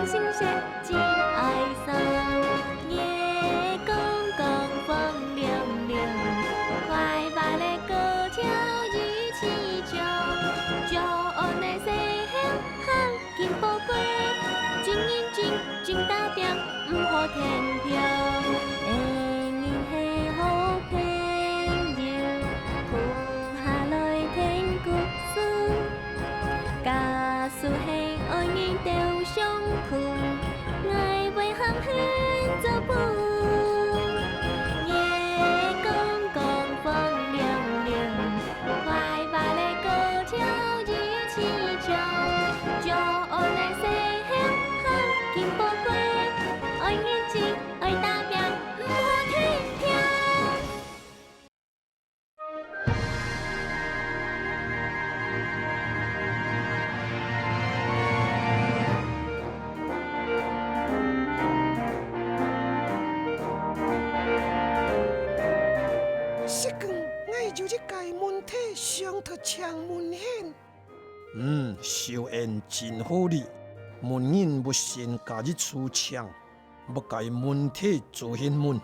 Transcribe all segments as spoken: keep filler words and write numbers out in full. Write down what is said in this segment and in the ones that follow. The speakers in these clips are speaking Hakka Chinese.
星星真哀傷，月光光，風涼涼，快活个歌調一起唱，就安呢細漢行緊寶貴，真認真，真打拚，毋好天條。恩人係好朋友，共下來聽故事。 假使係愛人鬥相共，𠊎會喊你做伴。月光光，風涼涼，快活个歌調一起唱，就安呢細漢行緊寶貴，愛認真，愛打拚，毋好天條。 石剛，𠊎有一个問題想討請問你。嗯，秀英真好哩，問人毋先加一處請。 麼个問題就去問。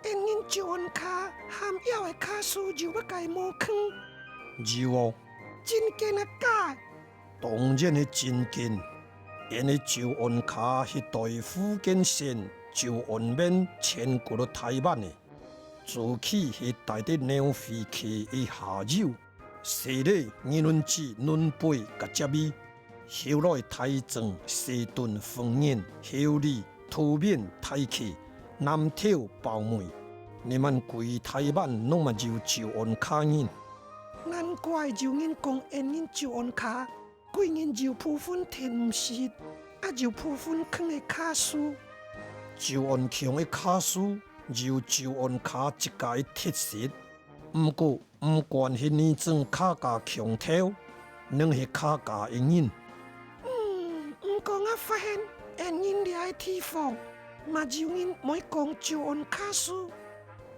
恩人周安卡含藥个卡書有麼个無仝？有哦。真經个假个？當然係真經。恩个周安卡係對福建省周安縣遷過來臺灣个，早期係戴在鳥飛機个下游。 西螺、二崙子、崙背佮接位，後來大庄、西屯、豐原、后里、桃園、大溪、南投、包尾，你滿歸臺灣攏嘛有周安卡人。難怪有人講恩人周安卡，歸人有部分聽毋識，啊有部分囥个卡書。周安強个卡書有周安卡自家个特色，毋過 毋管係哪種客家腔調，攏係客家个人。嗯，毋過𠊎發現，恩人這个地方，嘛有人會講周安卡書。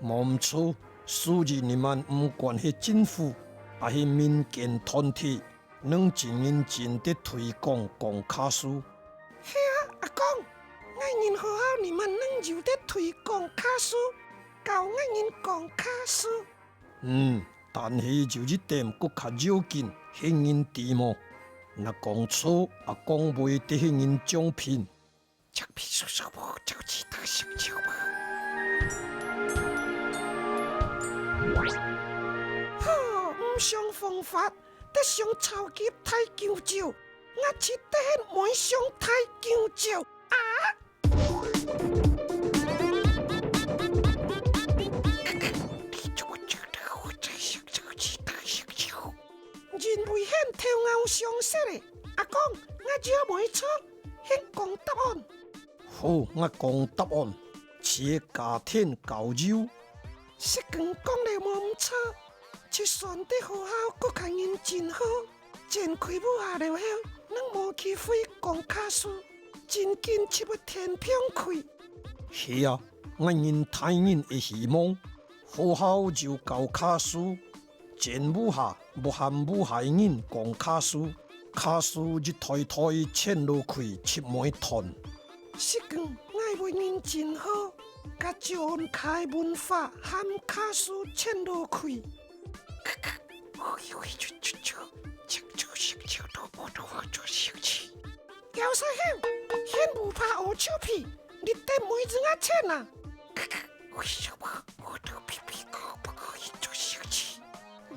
無毋著，所以你滿毋管係政府，還係民間團體，攏真認真在推廣講卡書。係啊，阿公，𠊎人學校你滿攏有在推廣卡書，教𠊎人講卡書。 嗯，但係有一點閣較要緊，係人知無？若講著，阿公會得係人獎品。獎品係麼个？就係得獎品。吼，毋想方法，得想超級大救救，𠊎絕對係會想大救救啊！ 因為你頭腦想識个，阿公，𠊎就無錯，你講答案。好，𠊎講答案，係家庭交友。 實梗講了無毋著，就算在學校，各家人真好，轉開屋下了後，攏無機會講客事，真緊就會天平開。係啊，𠊎人大人个希望，學校就教客事，轉屋下，無喊屋下人講客事，客事一代代傳落去，就毋會斷。 實梗𠊎會認真學，甲詔安客文化含客事傳落去。有啥好？現無怕烏手皮，你等妹子啊錢啊！為什麼我的屁屁可不可以做小姐？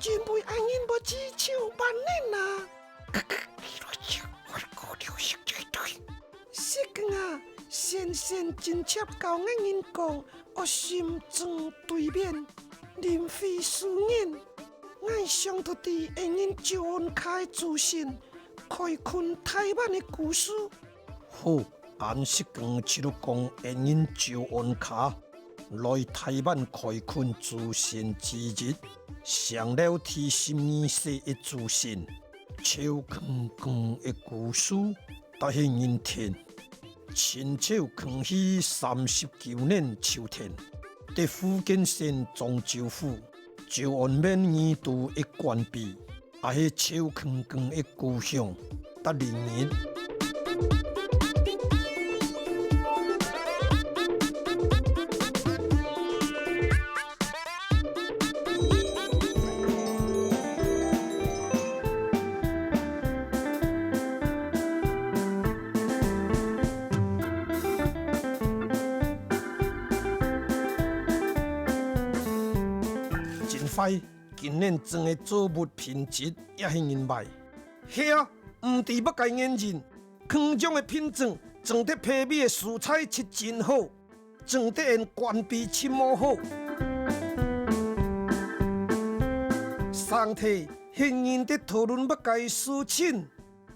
因為愛人無知就萬年啊！ 你亂講，我講了實在對。實梗啊，先生真正教𠊎人講，惡心轉對面，臨危輸人。𠊎想到知恩人詔安客个祖先，開墾台灣个故事。好， 恁實梗就講恩人詔安客，來台灣開墾祖先之一，上了第十二世个祖先，詔康康个故事，逐个人聽。清朝康熙三十九年秋天，在福建省漳州府 詔安縣二都个官兵，也係詔康康个故鄉，逐二日。壞，今年種个作物品質也係恁壞。係啊，毋知麼个原因， 坑種个品種種得坯尾个蔬菜就真好，種得𫣆關閉就無好。上帝，現今在討論麼个事情？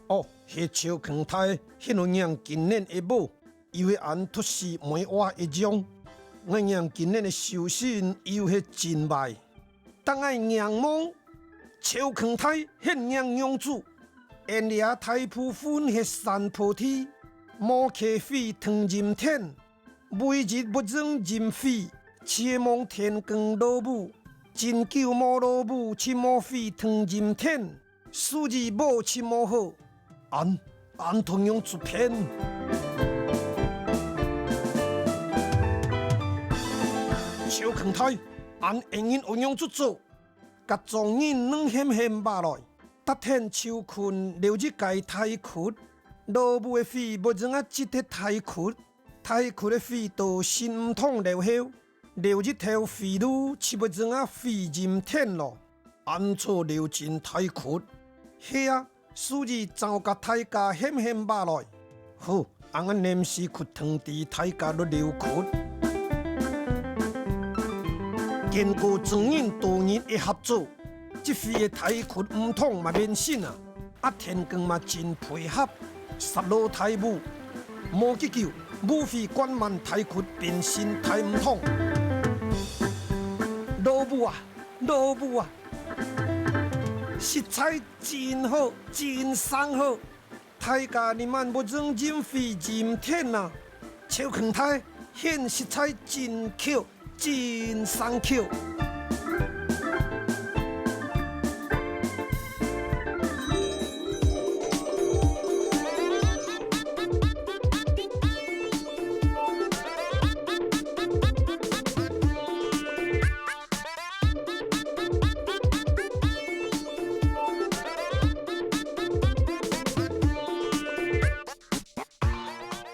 哦，係樹坑大，現有仰今年个無，又係恁突死梅花一樣。𠊎仰今年个收成又係真壞。 逐个仰望，樹坑大，現仰仰子，𫣆這大部分係山坡地，無溪水通淹田，每日毋用淹水，就望天光落雨，真久無落雨就無水通淹田，所以無就無好。 恁，恁同樣就騙。樹坑大，恁應該仰樣就做。甲莊人攏喊喊話來，搭天樹坑留一个大窟，落雨个水毋用啊積在大窟，大窟个水都先毋通流後， 留一條水路，就毋用啊水淹田囉。恁就流進大窟。係啊，所以就甲大家喊喊話來。好，恁𠊎臨時決定替大家來留窟。經過莊人多年个合作，這回个大窟毋通嘛變新啊！ 啊，天光嘛真配合，煞落大雨。無幾久，雨水灌滿大窟，變新大毋通。落雨啊，落雨啊！實在真好，真生好！大家這滿毋用淹水淹田啊！ 樹坑大，現實在真巧，真生巧。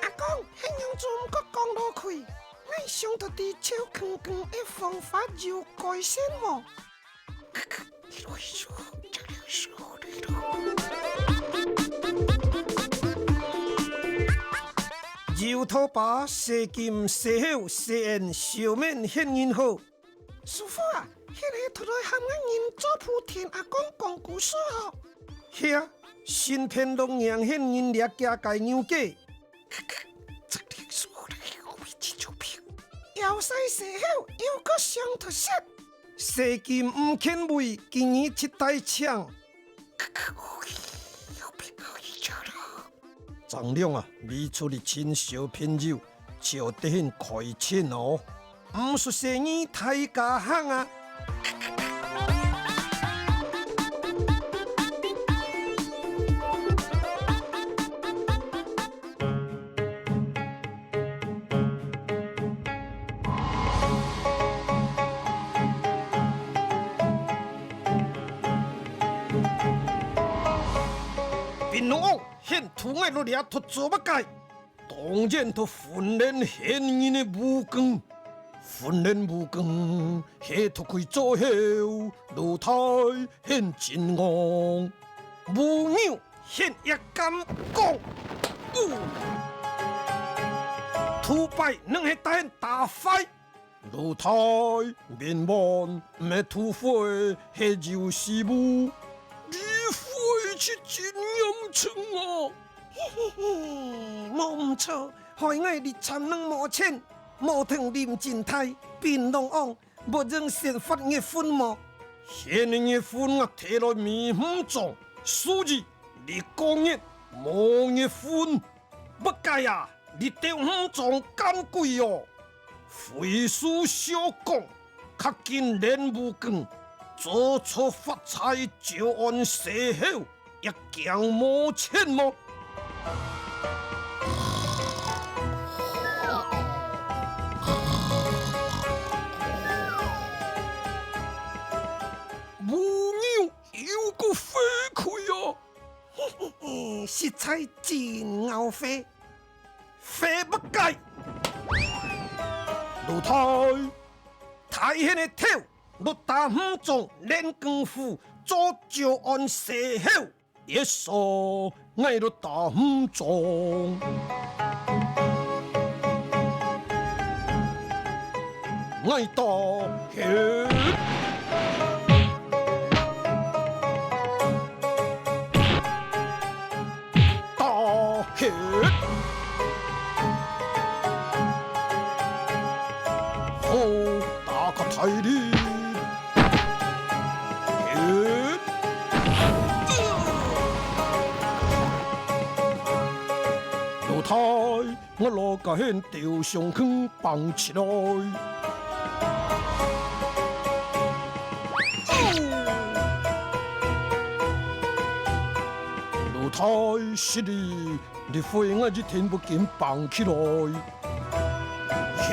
阿公，你仰做毋過講落去，𠊎想著佇樹坑光个方法有改善無？油拖把洗金洗好洗𫣆，小面現今好。 師傅啊，你係討來喊𠊎人做烰田阿公講故事哦？係啊，新片錄影現今這幾个牛雞。枵死洗好又過上特色。洗金毋牽糜，今日七大請。 張良啊，你出力尋小朋友，就得很開心哦。毋使細義大家行啊！ 檳榔王，你渡𠊎來這渡做麼个？當然渡訓練現今个武功。訓練武功，你渡佢做後，老弟你真戇。母牛，你也敢講？哦！渡壞，你係帶人打壞。 老弟，明白，毋係渡壞，係有事務。你壞係真嚴重啊！嘿嘿嘿，無毋著，害𠊎日站攏無錢，無通啉真大，檳榔王，毋用先發月份無？現月份𠊎提來米毋裝，所以你過月無月份。 麼个啊，你兜毋裝奸鬼哦！會使小講，較緊練武功，做出發財招安世後，也驚無錢無？母牛又過火氣啊！ 實在真惱火。火麼个？老弟，大漢个頭，落打五庄練功夫，做招安事後。 一說，𠊎落打五庄。𠊎打去。打去。好，打較大力。 老弟，𠊎來共你兜上去挷起來。老弟，失禮， 這回𠊎一定愛緊挷起來。嘿！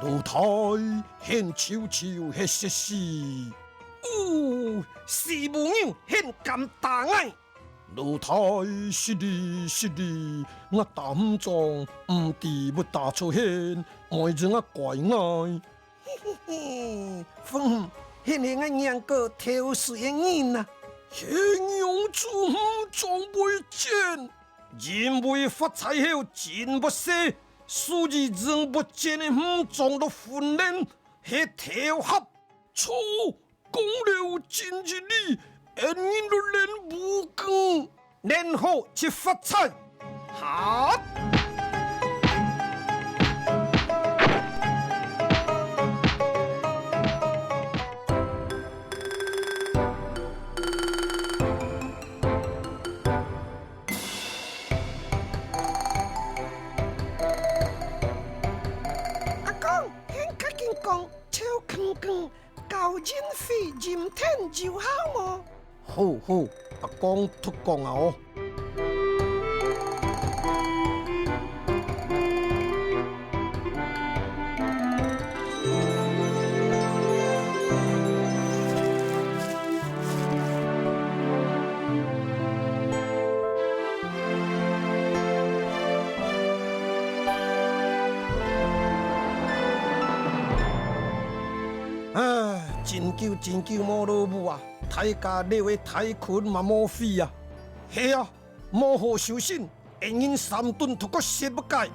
老弟，你就就歇息息。 哦，死母牛，你敢打𠊎！老弟，失禮，失禮，𠊎打五庄，毋知會打著你，愛人啊怪𠊎。嘿嘿嘿，哼，你係𠊎念過頭水个人啊！你仰子五庄會剪？因為發財後真會使，所以用會剪个五庄來訓練，係頭合。 著，講了真一理，恩人來練武功，練好就發財。哈！阿公，你較緊講， 蹺囥光，教人飛蟒天有效無？好好，阿公託講啊哦。 唉，真久真久無落雨啊，大家寮个大坵嘛無水啊。係啊，無好收成，恩人三頓都過食毋解。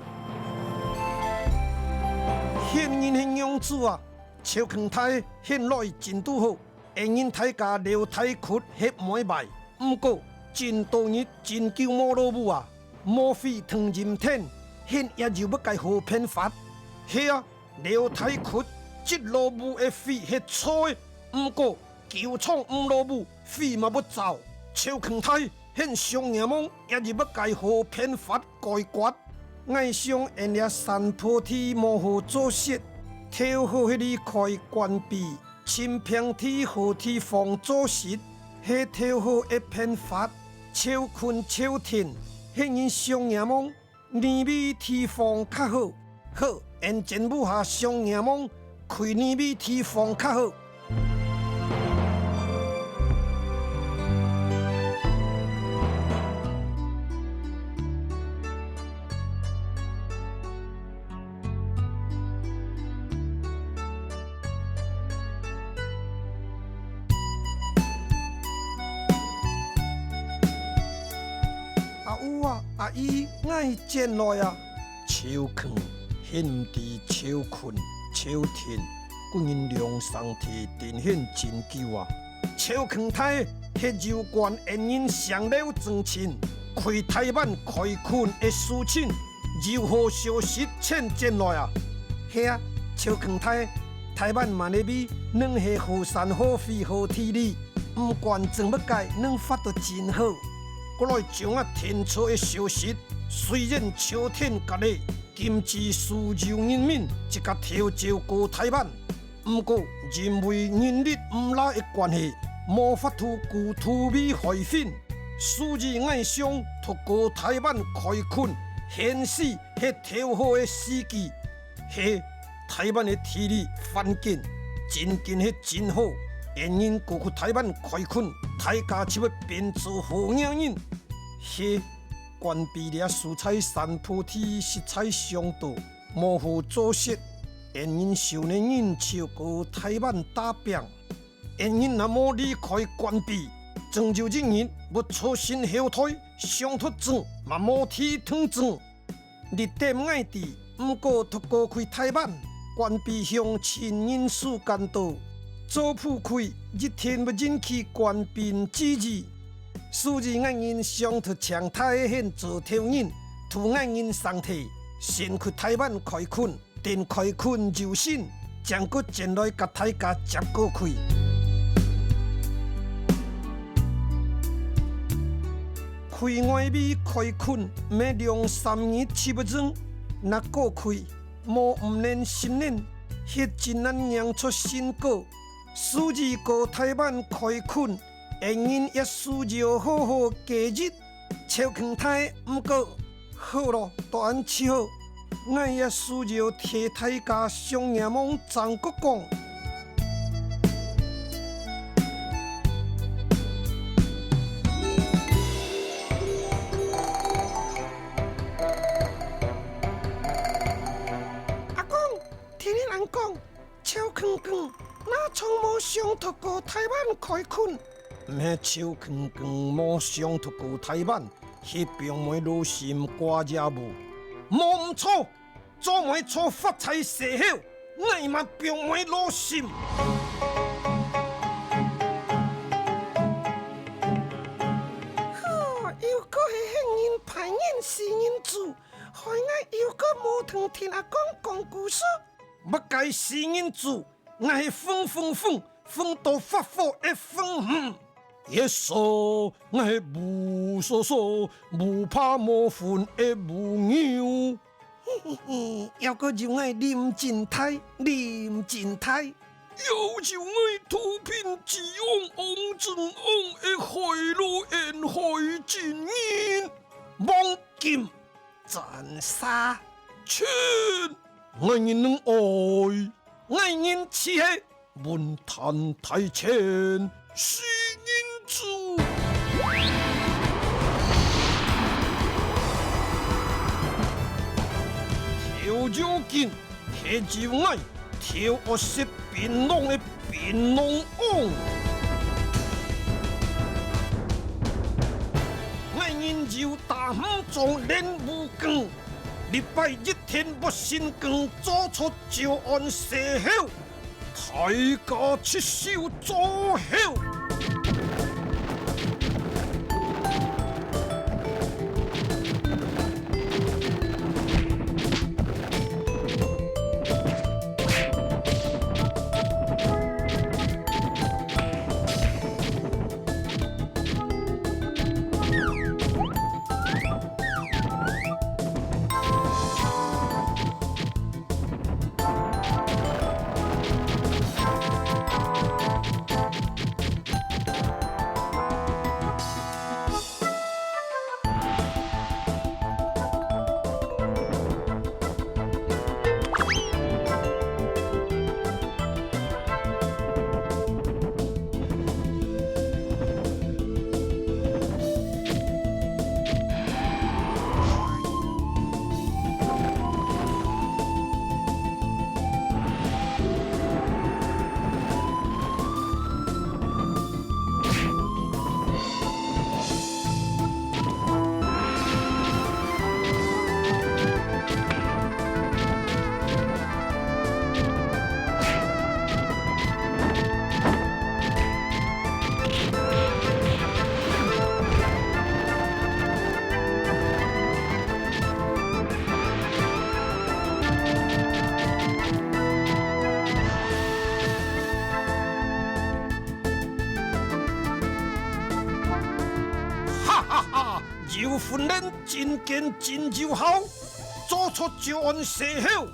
現今係仰子啊，蹺囥大，現來真拄好。 恩人大家寮大坵歇每擺，毋過真多日真久無落雨啊，無水通蟒天，現也有麼个好辦法？係啊，寮大坵，一落雨个水係臭个，毋過久長毋落雨，水嘛會燥。蹺囥大，現上若望也有麼个好辦法解決？𠊎想恩這山坡地無好做穡，頭好係離開官避， 尋平地好地方做穡，係頭好个辦法。蹺囥蹺天，係人上若望，哪位地方較好？好，恩前屋下上若望，去哪位地方較好？ 阿母啊，阿姨，𠊎轉來啊！蹺囥，你毋知蹺囥、蹺天， 個人兩儕定定真久啊。蹺囥大，係有關恩人上寮正親，去臺灣開囥个事情，有好消息請轉來啊。係啊，蹺囥大，臺灣麼个位，攏係好山好水好地理，毋管種麼个，攏發到真好。過來將吾聽著个消息，雖然秋天到了，今之所有人民自家偷走過臺灣， 毋過，因為人力毋罅个關係，無法度孤獨為海濱，所以𠊎想透過臺灣開囥，現時係頭好个時機，係臺灣个地理環境真經係真好，𫣆人過去臺灣開墾，大家就會變做好額人。係關閉這所在山坡地實在傷多，無好做事，𫣆人少年人就過臺灣打拚。 𫣆人若無離開關閉，總有一日會坐身後臺，想討種，嘛無地通種。這點𠊎知，毋過渡過去臺灣，關閉鄉親人士間多，做不去，一定會引起官兵注意。所以𠊎人想討請大漢做頭人，渡𠊎人上體，先去臺灣開墾。 等開墾有成，正過轉來佮大家接過去。去外圍開墾，毋係兩三日就會成，若過去，無五年、十年，係真難迎出成果。所以過臺灣開墾，𫣆人也需要好好加油。 笑囥大，毋過，好囉，都恁就好。𠊎也需要替大家上夜望張國光。阿公，聽你恁講， 笑囥囥，哪像無想渡過臺灣開墾？毋係笑囥囥無想渡過臺灣，係放妹老心掛遮無。無毋著，做妹著發財時候，𠊎嘛放妹老心。吼，又過係喊人排人死人主，害𠊎又過無通聽阿公講故事。 麼个死人主，𠊎係風風風，風到發火个風。耶穌，𠊎係烏疏疏，無爬無糞个烏牛。嘿嘿嘿，猶過有𠊎林真大，林真大。又有𠊎肚皮齟齟齟齟个海老蜒海真人。黃金 戰沙。錢，𠊎人能愛，𠊎人就係文壇大錢，死人主。頭要緊，係有𠊎，頭愛食檳榔个 檳榔王。𠊎人有打毋中練武功，這擺一定會成功做出招安事後，大家齊手做好。 哈哈哈！有訓練真經真有效，做出招安事後，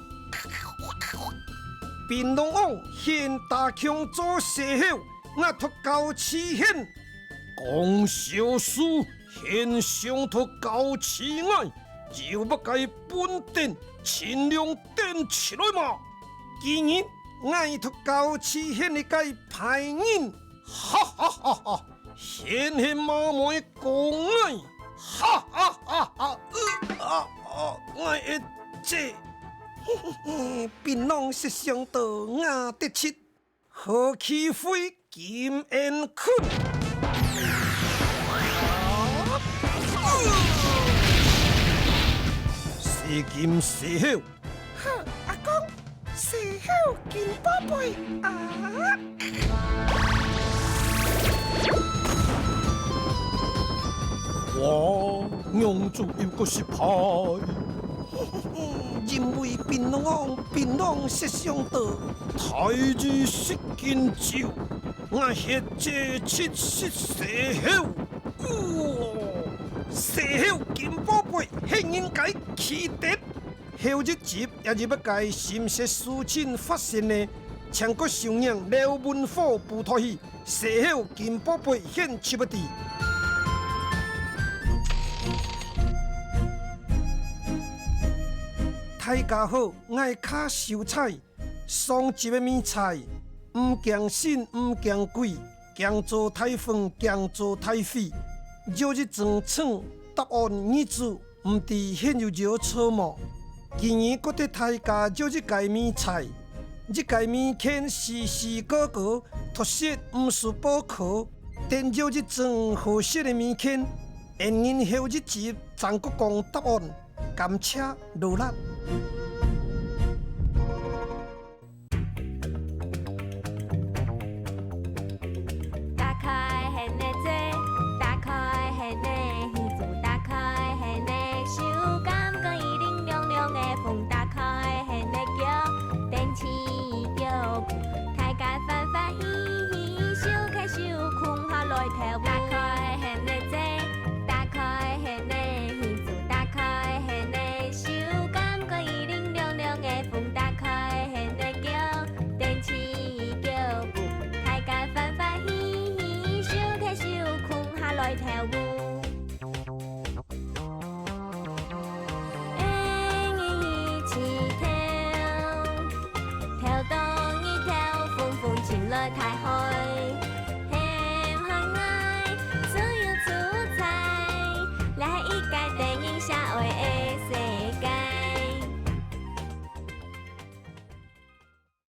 檳榔王現打共做事後，𠊎討教示你。講笑事，你想討教示𠊎，就愛該本店盡量頂起來嘛！今日𠊎就教示你這个歹人！哈哈哈哈！ 現係馬妹講𠊎，哈哈哈哈！呃，啊，啊，𠊎个姐，嘿嘿嘿，檳榔色相到，吾得七，何其輝金煙坤。啊，呃，細金細猴， 哼，阿公，細猴金寶貝啊！哇，仰做有个失敗？因為檳榔王檳榔色相到，大字失斤酒，𠊎係這七色細猴。哇，細猴金寶貝，係人該氣得！ 後一集也入一个心事事情發生呢，請各收聽廖文虎舞台戲，細猴金寶貝獻出不知。大家好，𠊎係卡秀才。上集个謎猜，毋驚神，毋驚鬼，驚做大風，驚做大水，有一種床，答案你知。 毋知現有搖錯無？今日過得大家有一个謎猜，一个謎圈時時刻刻，讀書毋使補課，等有一種好食个謎圈，𫣆人後一集正過講答案，感謝勞力。 打開你的嘴，打開你的耳朵，打開你的手，感覺一陣涼涼的風，打開你的腳，踮起腳步，大家歡歡喜喜，手牽手，共下來跳舞。打開你的嘴，打開你的耳朵，打開你的手，感覺一陣涼涼的風，打開你的腳， 踮起腳步，大家歡歡喜喜，手牽手，共下來跳舞。